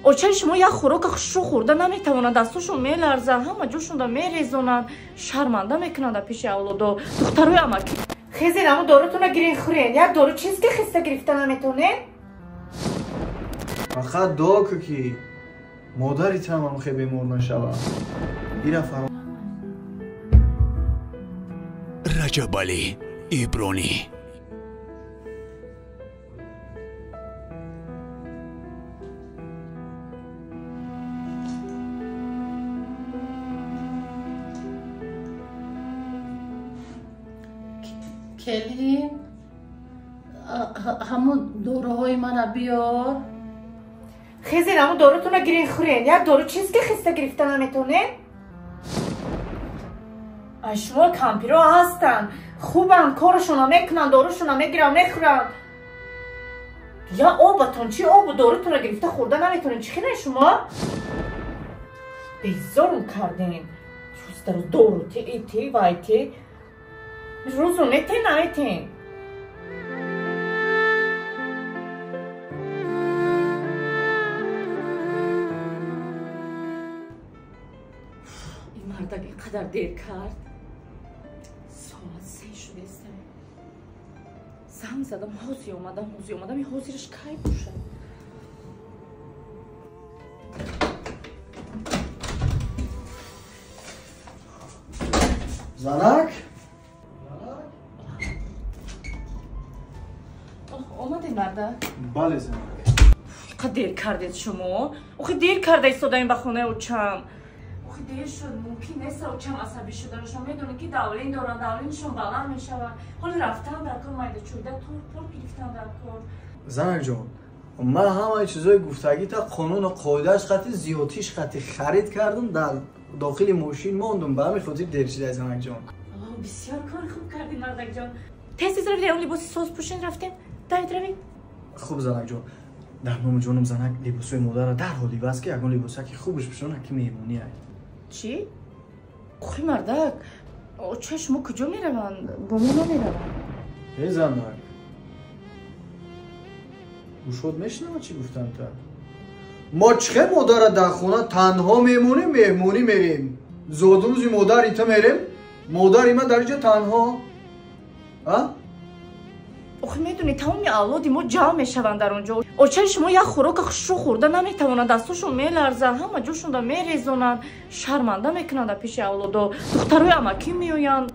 Очаи шумо як хӯрока хушрӯ хӯрда наметавонад, дастошон меларзад, ҳама ҷошонда мерезонанд, шарманда мекунанд пеши авлодо. Духтарои амакӣ хезен, ҳамун дорутона гирен хӯрен. Як дору чиз ки хиста гирифта наметонен? Фақат дуо кун ки модари тамам хе бемор нашавад. Ира фаро Раҷабалӣ Ибронӣ. Келин, ҳамун доруҳои мана биёр. Хезен, ҳамун дорутона гирен хӯрен. Як дору чиз ки хиста гирифта наметонен? Ай шумо кампиро ҳастанд, хубанд, корашона мекунанд, дорушона мегиранд, мехӯранд. Я обатон чи обу дорутона гирифта хӯрда наметонен? Чӣ хеле шумо? Безорум карден. Рӯз дар рӯз дору ти, ти, вай ти. Рӯзу метен, наметен? Ин мардак ин қадар дер кард. Соат 3 шудеста. Занг задам, ҳозир омадам, ҳозир омадам. Ин ҳозираш кай бошад? Занак? Омадед, марда? Бале, занак. Қад дер кардед шумо? Охи дер карда истодаем ба хонаи очам. Охи дер шуд, мумкин нест очам асабӣ шудан. Шумо медонед ки давлин доранд, давлиншон баланд мешавад. Ҳоли рафтан дар кор, майда чӯйда тор пор гирифтан дар кор. Занакҷон, ман ҳамаи чизҳои гуфтагита қонуну қоидааш қати зиёдтиш қати харид кардам, дар дохили мошин мондум, ба ҳамин хотир дер шуда, занакҷон. Бисёр кори хуб кардед, мардакҷон. Тез тез равед, он либоси соз пӯшен рафтем. Давид равед. Хуб, занакҷон. Дар номи ҷонам, занак, либосҳои модарро дарҳол иваз ки ягон либосаки хубаш пӯшона ки меҳмонӣ ай. Чӣ? Охи мардак, очаи шумо куҷо мераванд? Бо мо намераванд. Э занак, гӯшод мешунавад чӣ гуфтам та? Мо чӣ хел модарро дар хона танҳо мемонем, меҳмонӣ мерем? Зодрӯзи модари ту мерем, модари ман дар инҷо танҳо. А? Охи медонед, тамоми авлоди мо ҷамъ мешаванд дар он ҷо. Очаи шумо як хӯрока хушрӯ хӯрда наметавонад, дастошон меларзад, ҳама ҷошонда мерезонанд, шарманда мекунанд пеши авлодо. Духтарои амакӣ меоянд.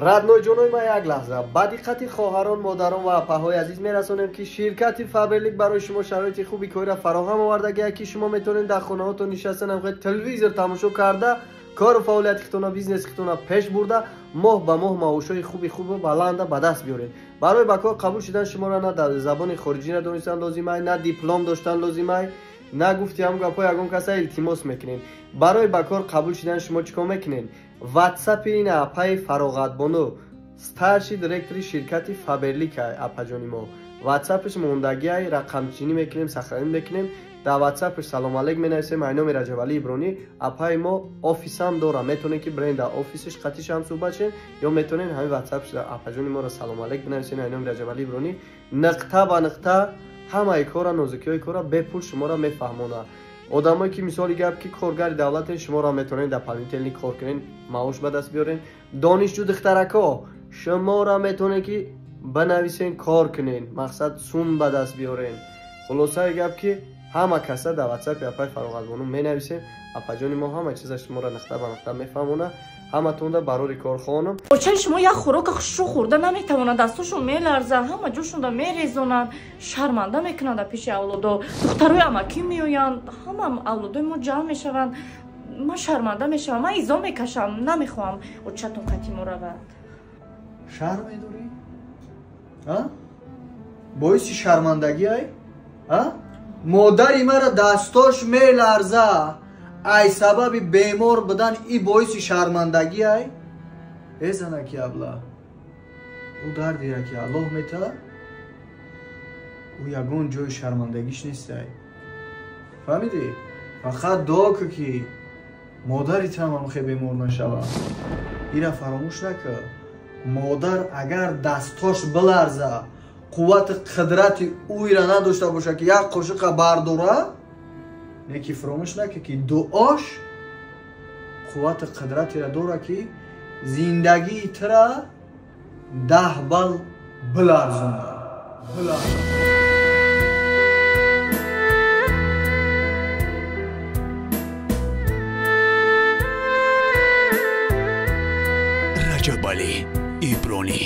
Родной ҷонои ман, як лаҳза ба диққати хоҳарон, модарон ва апаҳои азиз мерасонем, ки ширкати Фаберлик барои шумо шароити хуби корира фароҳам овардагия, ки шумо метавонед дар хонаҳотон нишаста намхоҳед телевизор тамошо карда, кору фаъолияти худтона, бизнеси худтона пеш бурда, моҳ ба моҳ маошҳои хуби хубу баланда ба даст биёред. Барои ба кор қабул шудан шуморо на дар забони хориҷӣ надонистан лозим ай, на диплом доштан лозим ай, на гуфти ҳам гапҳои ягон каса илтимос мекунед. Барои ба кор қабул шудан шумо чӣ кор мекунед? Ватсапи ин апаи Фароғатбону, старший директори ширкати Фаберлик ай, апаҷони мо. Ватсапаш мондагиай, рақамчинӣ мекунем, сахранӣ мекунем. Дар ватсапаш салом алейк менависем, ай номи Раҷабалӣ Ибронӣ. Апаи мо офисам дора, метавонед ки бирен дар офисаш қатиш ҳам суҳбат шен, ё метавонед ҳамин ватсапаш апаҷони моро салом алейк бинависен, ай номи Раҷабалӣ Ибронӣ. Нуқта ба нуқта ҳамаи кора, нозукиҳои кора бепул шуморо мефаҳмонад. Одамое ки мисоли гап ки коргари давлатен, шуморо метавонед дар понедельник кор кунед, маош ба даст биёрен. Донишҷӯ духтарако, шуморо метавонед ки бинависен, кор кунен, мақсад сум ба даст биёрен. Хулосаи гап ки ҳама каса дар ватсапи апаи Фароғатбону менависем. Апаҷони мо ҳама чиза шуморо нуқта ба нуқта мефаҳмонад. Ҳаматонда барори кор хонам. Очаи шумо як хӯрока хушрӯ хӯрда наметавонад, дастошон меларзад, ҳама ҷошонда мерезонанд, шарманда мекунанд пеши авлодо. Духтарои амакӣ меоянд, ҳама авлодои мо ҷамъ мешаванд. Ман шарманда мешавам, ман изо мекашам, намехоҳам очатон қати мо равад. Шарм медорӣ? А? Боиси шармандагӣ ай? А? Модари маро дастош меларза, ай сабаби бемор будан и боиси шармандагӣ ай? Э занаки абла, ӯ дардира ки Аллоҳ мета, ӯ ягон ҷои шармандагиш нест ай. Фаҳмидӣ? Фақат дуо кун ки модари тамам хе бемор нашавад. Ира фаромӯш накун. Модар агар дастош биларза, қуввати қудрати ӯира надошта боша ки як қошиқа бардора, Неки фаромӯш накӣ, ки дуош қуввати қудратеро дорад, ки зиндагии тура 10 бал биларзонад. Раҷабалӣ Ибронӣ.